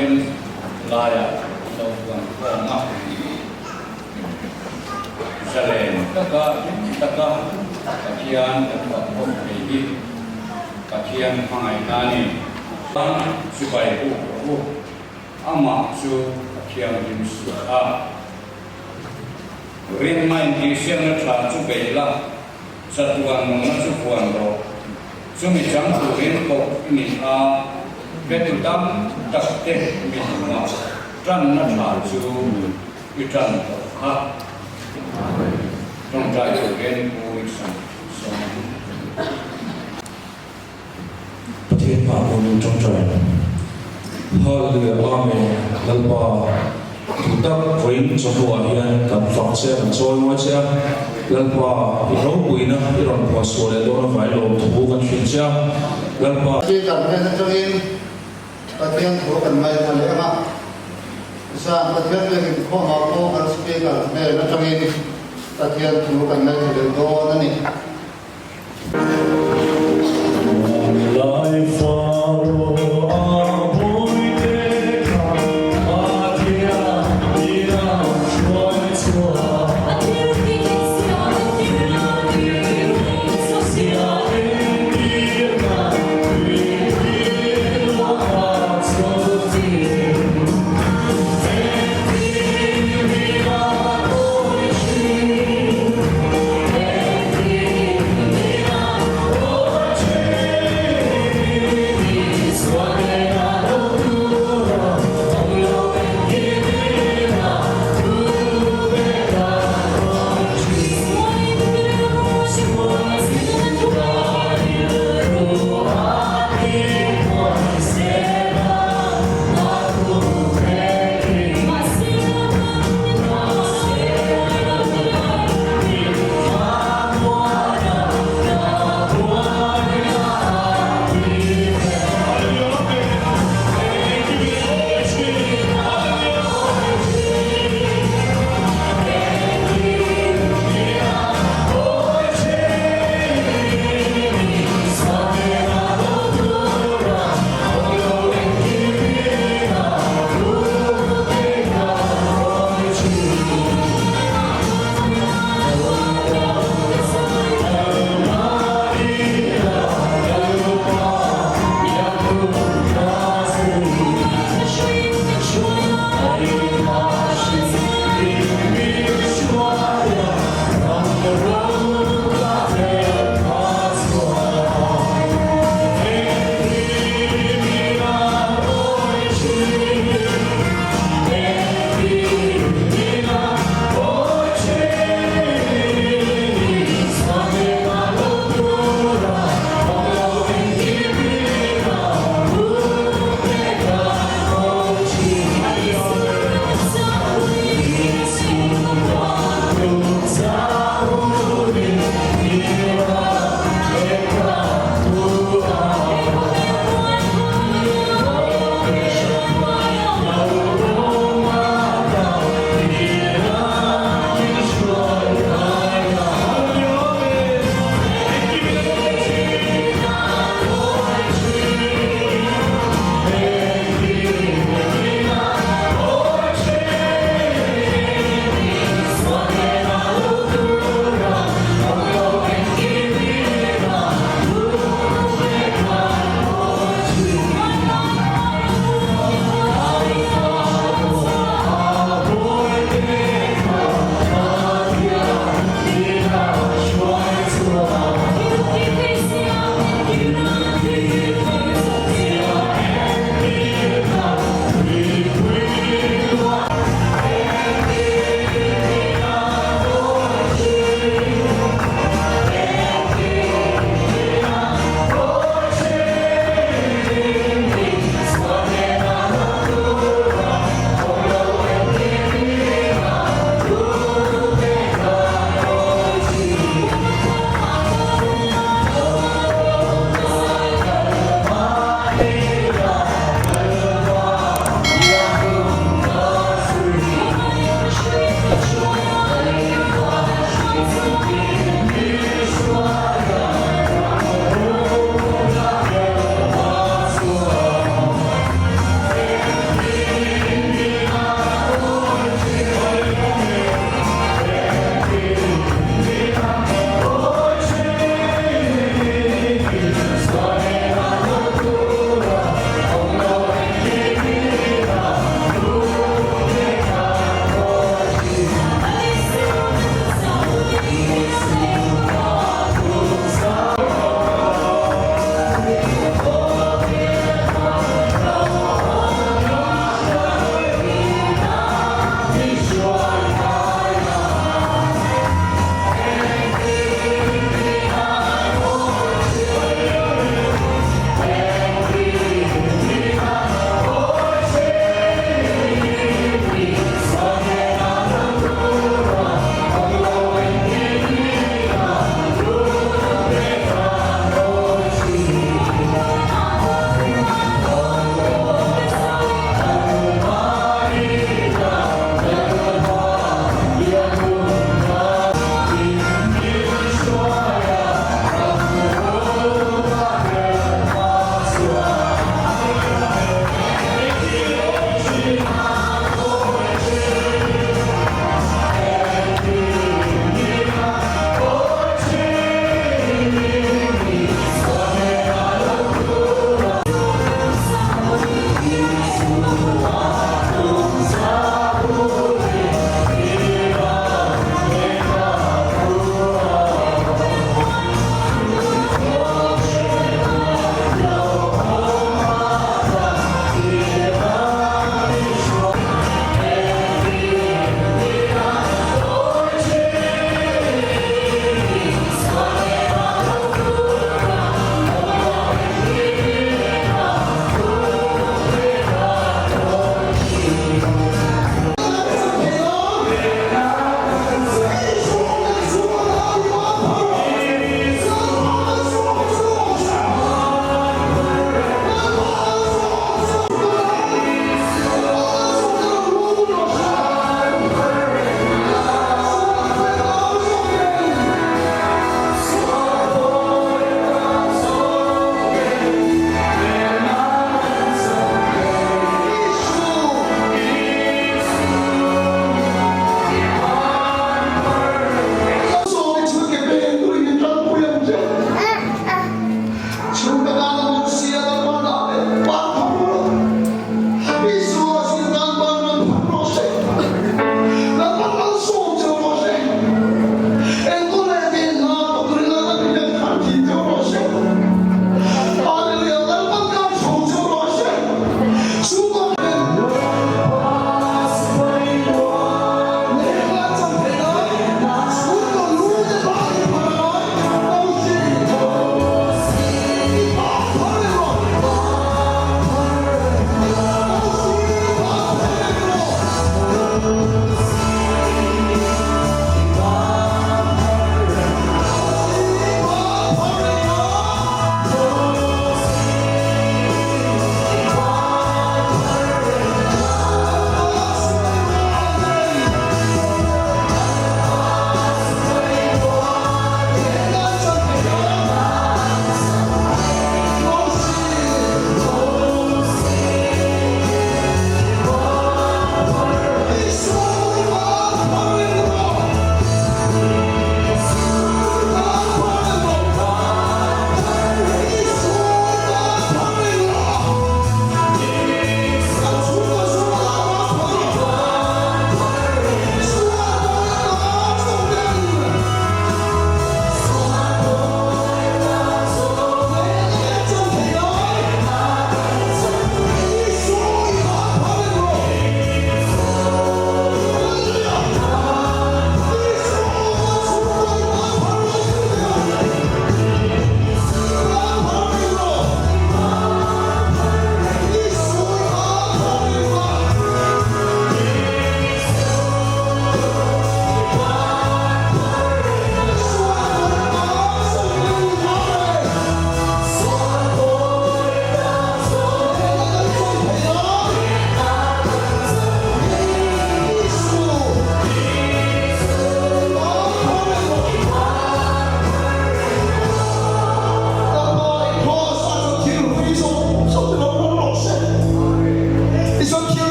then laiah an lo buan khawm a. Zalen taka hlim taka Pathian kan fak khawm thei hi Pathian hmangaihna a ni. Chibai buk rawh u. Amah chu a thianghlim si a. Rinna intihsiakna tha chu bei la, chatuan nunna chu vuan rawh. Chumi chang turin koh i ni a, petu tam tak te mithmua tanna tha chu i tan tawh kha. Tawngtai turin Pu Nixon sawm. Pathian hmah pawhin ṭawngṭai. Hallelujah Amen Lalpa duh tak vawiin chawhnuah hian kan fak che a kan chawi mawi che a Lalpa i ropuina i rawn phuah sual leh dawn avai lawm thu kan hrilh che a Lalpa. Speaker hnen atangin Pathian thu kan ngaihthla leh ang a, zan Pathian biakin khawmah pawh kan Speaker hnen atangin Pathian thu kan ngaithla leh dawn a ni.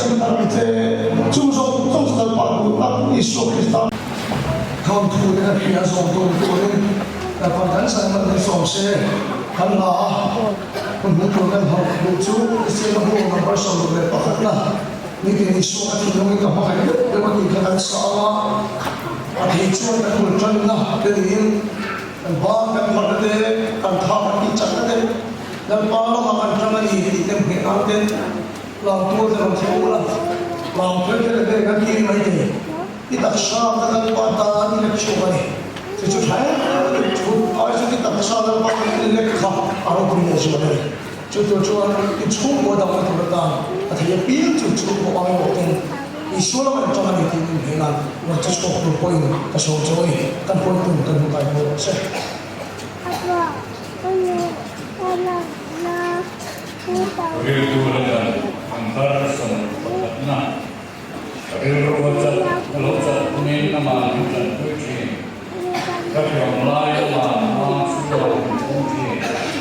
siamna ram che, chu zawng zawng chu Lalpa duh tak Isua Krista. Thawnthu te kan hria zawng tur turin Lalpa'n kan san man min sawm se, kan la a, hun hmuh tur kan hauh duh chu i siamna bu number 61 na nitin Isua ka thinlungin ka hmangaih deuh deuh a tih kha kan sa ang a, a thei chuan kan bul tanna te niin kan ban kan pharna te, kan tha kan tih chakna te, Lalpa lamah kan tang a ni tih te hmeh nan ten Lamtual te rawn thleng ula, Lamtual te leh vel kan ti ni mai thei. I taksa ka Lalpa tan i lek chhuak a ni. Chu chu tha em em a ni. Chu ai chuan i taksa Lalpa tan i lek kha a ropui leh zual a ni. Chu tur chuan i chhungkaw dangna tur atan a thei apiang chu chhungkaw aiawh ten Isua lamah in tang a ni tih min hmeh nan rawn che chhuak tur pawhin ka sawm che u a ni. Kan pawitum kan hmu kai bawk che. Rilru la dan ang thar 11 na rilru a chat a lo chat hunin amah min tanpui thin. Ka hriam lai amah hma chhuak min thung thin.